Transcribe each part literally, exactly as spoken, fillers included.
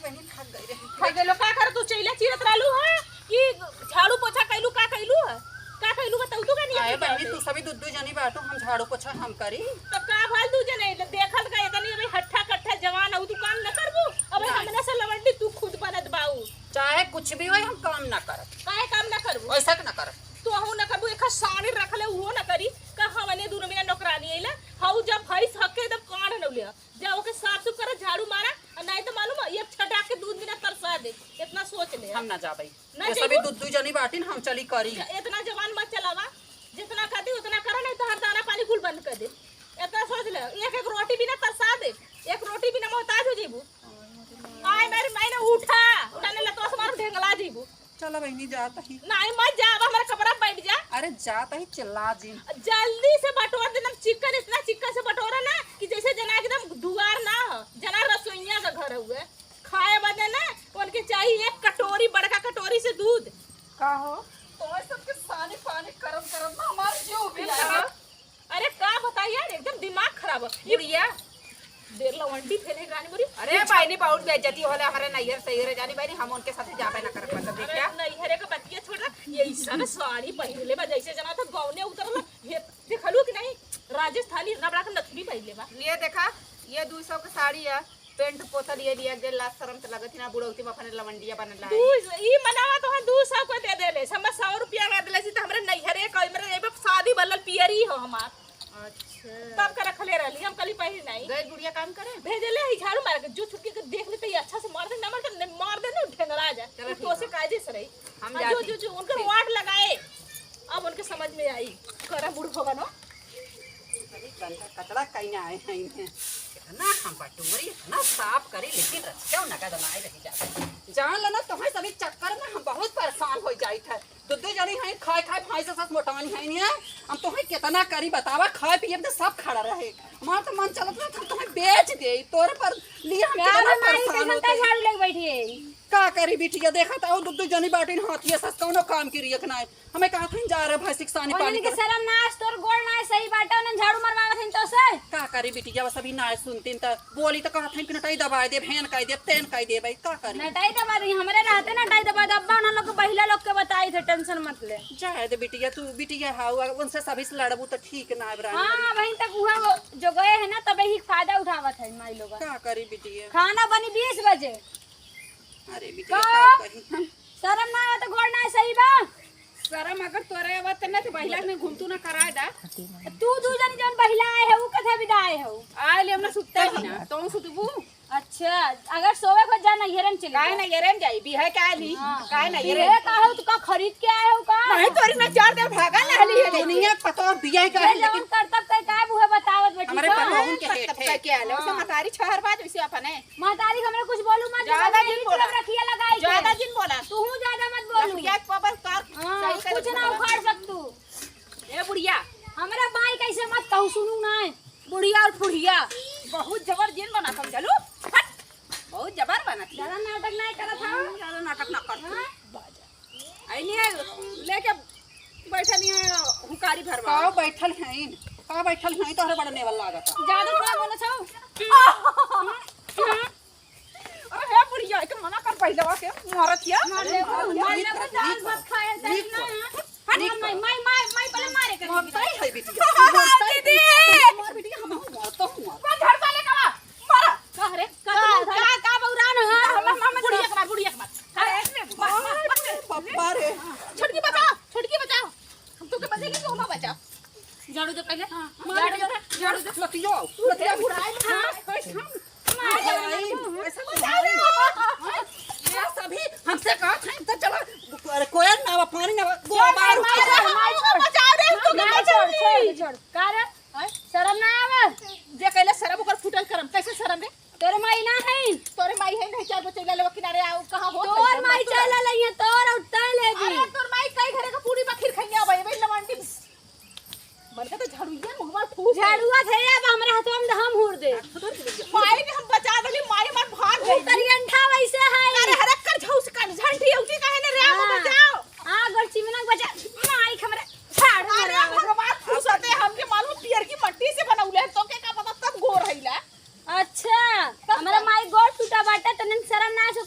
बहिनी, थक गई रही। थक गइलो, का कर तू चैला चीरत रहलू है कि झाड़ू पोछा कैलू, का कैलू है? का कैलू बताऊ तू का नहीं आए बहिनी, तू सभी दू दू जनी बाटू, हम झाड़ू पोछा हम करी। तो का भल दू जने देखत का इतनी अभी हट्ठा कट्ठा जवान हो, तू काम न करबू? अब हाँ। हमने से लवंडी तू खुद बनत बाऊ। चाहे कुछ भी होए, हम काम ना करब। काहे काम ना करबू? वैसा के ना करब। तो हूँ ना करबू, एक साड़ी रख ले, उहो ना करी। का हमने दोनों में नौकरानी अइला? हऊ जब भैंस हके, तब कान न ले। जा ओके साफ सुफ करा, झाड़ू मारा, और नहीं तो मालूम है, एक छटाक के दूध बिना तरसा दे। इतना सोच ले। हम ना जाबई। ना ये सभी जाइबू? दू दू जनी बाटिन, हम चली करी। ज-, इतना जबान मत चलावा, जितना कहती उतना करा, नहीं तो हर दाना पानी कुल बंद कर दे। इतना सोच ले, एक एक रोटी बिना तरसा दे, एक रोटी बिना मोहताज हो जाइबू। आय मेरी माई ने उठा, उठा ने लतवा से मार ढेंगला जाइबू। चला बहिनी, जात ही। नहीं, मत जा, अब हमारे कमरा में बैठ जा। अरे जात ही, चिल्ला जिन। जल्दी से बटोर दे, एकदम चिक्कन, इतना चिक्कन से बटोरा ना कि जैसे जना एकदम दुआर ना हो, जना रसोइया का घर हुए। खाए बदे ना उनके चाहिए एक कटोरी, बड़का कटोरी से दूध। का हो? तो सबके सानी पानी करम करम ना हमार जीव भी अरे, आया। अरे का बताई यार, एकदम दिमाग खराब है। ये बुढ़िया। देर लवंडी फेले रानी बुरी। अरे बहिनी, बहुत बेइज्जती होला हमारे नैहर सैहर जानी बहिनी, हम उनके साथे जाबे ना करब, मतलब अरे देखिया। नैहरे का बतिया छोड़ रहा, ये ऐसा ना साड़ी पहन ले बा जैसे जना था गौने उतरल। ये देखलू कि नहीं, राजस्थानी इतना बड़ा के नथुनी पहन ले बा। ये देखा, ये दू सौ के साड़ी है, पेंट पोतल ये लिया, जे लाज शरम त लगत ही ना, बुढ़ौती में अपने लवंडिया बनल है। दू, ई मनावा तो हम दू सौ को दे देले, हम सौ रुपया में देले, तो हमरे नैहरे का, हमरे एबे शादी बल्लल पियरी हो हमार। अच्छा। तब का रखले रहली, हम कली पहिर नहीं। गइल बुढ़िया काम करे? भेजले ही झाड़ू मार के, जो छुटकी के देख लेते ही अच्छा से मार दे, ना मार दे, ना मार दे, ना ढेंगरा जा। चलो तू ठीक तो से है। कायदे से रही। हम हाँ, जो, जाती। जो, जो, उनकर ठीक। वाट लगाए, अब उनके समझ में आई। करा बूढ़ भवन हो। अरे गंदा कचरा कहीं आए हैं इन्हें। इतना हम बटोरी, इतना साफ करी, लेकिन रस्ते नगद नाय रही जाते। जान लो ना, तुम्हें सभी चक्कर में हम बहुत परेशान हो जाइत है। दू दू जनी हैं, खाए खाए भैंस सस मोटानी हैं नहीं है। हम तुम्हें कितना करी बतावा, खाए पिए में तो सब खड़ा रहे। हमार तो मन चलत ना, हम तुम्हें बेच दे, तोरे पर लिए हम का कितना रे माई, परेशान कैसन होते हैं। झाड़ू लेके बैठी है? का करी बिटिया, देखा था वो दू दू जनी बाटिन हाथिया सस कौनो काम की रियक ना है। हमें कहा था जा रहे भैंस के सानी ओनन पानी के कर। शरम ना, आज तोर गोड़ ना सही बाटे, ओनन झाड़ू मरवावत हन तो से। का करी बिटिया, बस अभी ना सुनतीन त बोली त कहत हन कि नटाई दबाए देब, हेन कह देब, तेन कह देब, का करी? नटाई दबा दी, हमरे रहते नटाई दबा दे। अब्बा उन्हन लोग के बहिला लोग के बताई थे, tension मत ले। जाए दे बिटिया, तू बिटिया हाउ, अगर उनसे सभी से लड़बू त ठीक ना है, रानी हाँ, बड़ी। वहीं तक हुआ वो जो गए हैं ना, तबे ही फायदा उठावत है माई लोग। का करी बिटिया? खाना बनी बीस बजे। अरे बिटिया, का? का कही? शरम ना आवत, गोड़ ना सही बा। शरम अगर तोरे आवत त ना, तो बहिला में घूमतू ना कराए दा। तू दू जन जौन बहिला आए है, उ कथा विदा आए है? आए ले, हमरा सुत्ता ही ना, तो सुतबू? अच्छा, अगर सोवे को जा, नैहरे में चली काहे जा। नैहरे में जाई? बिहे का ली? हाँ। काहे नैहरे बिहे में? का हो, तू का खरीद के आए हो का? नहीं, तोरी ना चार दिन भागा ना हली है। दुनिया पतो बिया का है, ये जौन लेकिन करतब कई का बुहे बतावत बैठी हमरे का? पतोहन के हेठ करतब है। कई के आले, उसे हाँ। मतारी छहर बाज, उसे अपने महतारी हमरे कुछ बोलू मत, ज्यादा जब जिन बोला। रखिया लगाई के। ज्यादा जिन बोला। तू हूँ ज्यादा मत बोलू। लकड़िया के पबर तार हाँ, सही करे कुछ ना छोड़ा। उखाड़ सक तू। ए बुढ़िया। हमरा बाई कैसे मत कहू, सुनू ना। बुढ़िया और फुढ़िया। बहुत जबर जिन बना समझलू। हट। बहुत जबर बना थी। ज्यादा नाटक ना करत हूँ। हम्म, ज्यादा नाटक ना कर। हाँ? बाजा। आइनी है, लेके बैठल ही है हुकारी भरवा। का बैठल हैं? का बैठल हैं? तोहरे बड़ा नेवल लागत है। ज्यादा थोड़ा बोले छो। अरे हे बुढ़िया, के मना कर पहिलवा के, मरत हिया। मार ले, मार ले, दाल भात खाए, तनी ना। हट, माई, माई, माई, माई, पहले मारे कर। मरता ही है बिटिया। दीदी। मार बिटिया, हम मरता हूँ। कौन घर वाले का? मारा। का रे? का, का, का, का बौरान है? हम, हम, हम, बुढ़िया के मार, बुढ़िया के मार। अरे, मार, मार, मार। बप्पा रे। छोटकी बचाओ, छोटकी बचाओ। हम तो के बचेगी, तू हमें बचाओ। झाड़ू दे पहले। हाँ, झाड़ू दे, झाड़ू दे। लतियो, लतिया बुढ़ाई में हाँ। हाँ, हाँ, हाँ, ऐसा तो है। हाँ, ये सभी हमसे कहा था, तो चला, अरे कोयल ना आवा, पानी ना आवा, गोबर मार, उठा। मार, मार, बचाओ रे, हम तो ना, छोड़, छोड़, छोड़। का रे? हैं? शरम ना आवे? जे कहले शरम ओकर फूटल करम, कैसे शरम रे? तोरे माई ना है? तोरे माई है नहीं, चार गो चैला लेवा किनारे आओ, कहाँ हो? तोर माई चैला लइहे, तोर और तय ले जी। अरे तोर माई कई घरे का पूरी बखीर खइया भाई, भाई लवंडी। मन का तो झाड़ुइया मुहवा फूस। झाड़ुआ थे अब हमरा हथवा में हम हुर दे। माई के हम बचा देली, माई हमार भाग गई। तोरी अंठा वैसे है। अरे हरक कर झौस कर, झंटी उठी काहे ने रे, हमको हाँ। बचाओ। आ गोर चिमना बचा। माई के हमरा झाड़ू अरे मरवा। हमरा बात फूसते, हमके मालूम पियर की मट्टी से बनौले, तो के का पता तब गोर हईला। अच्छा, तब हमरा का? माई गोड़ टूटा बाटे, तने शरम ना से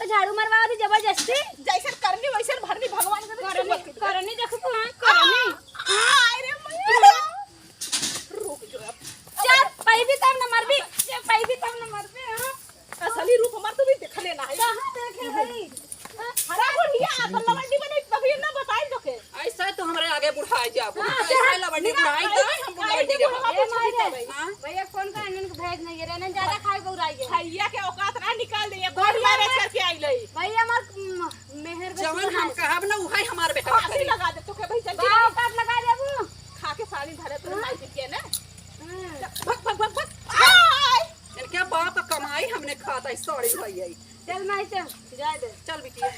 ए मारे, हाँ? भैया फोन कर, इनन के भेज नहीं, ये रहने ज्यादा खाए बउराई है। भैया के औकात ना निकाल दे, ये बड़ मारे करके आई लई। भैया हमार, म-, मेहर बस जवन हम कहब ना, उहे हमार बेटा फांसी करे। लगा दे, तोके भाई जल्दी बाप लगा। काट लगा देबू। खा के साली धरे तोरे हाँ। माई के ना। हाँ। भग, भग, भग, भग। आय! इनके बाप का कमाई हमने खाता है, सॉरी भैया। चल माई चल, जाए दे। चल बिटिया,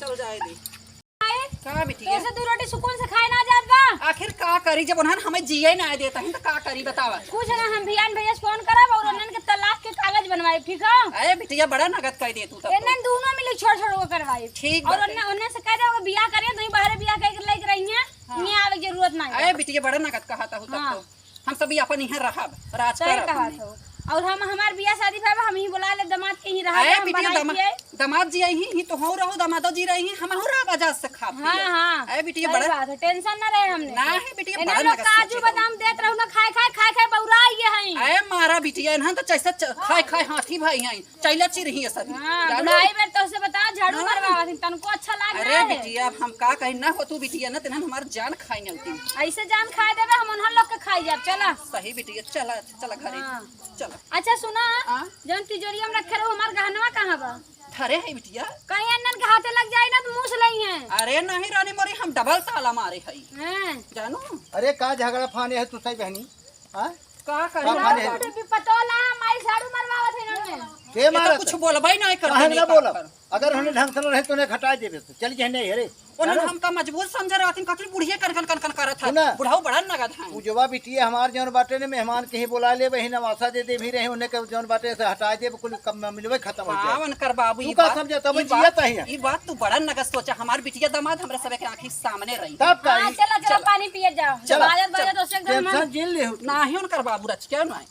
चल जाए दे। आए? का बिटिया? तो ऐसे दो रोटी सुकून से खाए ना जात बा। आखिर का करी, जब उन्हन हमें जिए ना देता है तो का करी बतावा? कुछ ना, हम भियान भैया से फोन करब और उन्हन के तलाक के कागज बनवाए, ठीक है? अरे बिटिया, बड़ा नगद कह दे तू तब तो। इन्हन दोनों मिली छोड़ छोड़ के करवाए। ठीक और बाटे। उन्हन, उन्हन से कह दे, वो बियाह करें, तो ही बाहर बियाह करके लेके रही हैं, हाँ। इन्हें आवे की जरूरत ना है। अरे बिटिया, बड़ा नगद कहा था तब हाँ। तो। हम सब भी अपन इहाँ रहब, राज सही करब कहा हमने। तो। और हम, हमार बियाह शादी भा, हम ही बुला ले दामाद के ही रहब, अरे हम बिटिया, बनाई दमा-, दिए। दामाद जी आई ही, ही तो हो रहो, दामादो जी रही ही, हम हो रहा आजाद से खा हाँ, पिए। हाँ। अरे बिटिया, सही बड़ा बात है, टेंशन ना रहे हमने। ना है बिटिया, इन्हें बड़ा लोग नगद काजू सोचे बादाम देत रहू ना, खाए, खाए, खाए, खाए बउरा ये हैं। अरे मारा बिटिया, इन्हन तो जैसे च-, खाए, खाए हाथी भाई हैं। चैला चिरही है सभी। हाँ, जानू? बुढ़ाई में तो से बता, झाड़ू हाँ। मरवावत ही, तनको अच्छा लाग अरे रहा है। बिटिया, अब हम का कही ना हो तू बिटिया ना, तेना हमार जान खाई नहीं होती। ऐसे जान खाए देबे, हम उन्हन लोग के खाई जाब, चला। सही बिटिया, चला, चला घरे, हाँ। चला। अच्छा सुना, हाँ? जौन तिजोरिया में रखे रहो, हमार गहनवा कहाँ बा? धरे है बिटिया। कहीं अन्नन के हाथे लग जाए ना तो मुँह से लई है। अरे नहीं रानी मोरी, हम डबल ताला मारे है। हैं। जानू? अरे का झगड़ा फाने है तू सही बहनी? हाँ? का करे? का फाने है? टूटे पी पतोला, माई झाड़ू मरवावत है इन्होंने। के ये तो मारत कुछ है? बोलबे नहीं करते काहे नहीं ना का बोलब? कर। अगर उन्हें ढंग से न रहे तो उन्हें हटा देबे तो चल जाए नहीं, अरे। उन्हन जानू? हमका मजबूर समझ रहथिन, कथी बुढ़िया कन कन कन कन करत है। सुना। बुढ़ऊ बड़ा नगद है। पूजवा बिटिया हमार जौन बाटे ने मेहमान के ही बुला ले, वही नवासा दे दे भी रहे, उन्हें के जौन बाटे से हटा दे, कुल कम मिलवे खत्म हो हाँ, जाए। उनकर बाबू तू ई का बात, समझे, तब ई जिया बात, तहिया। ई बात तू बड़ा नगद सोचा, हमार बिटिया दामाद हमरा सबे के आँखी सामने रही। तब का हाँ, ई? चला, चला, चला। पानी पिए जाओ। चला, बाजत, चला। बाजत, ओसे एकदम टेंशन हमार जिन ले हो तू। नाही उनकर बाबू रच के नाही।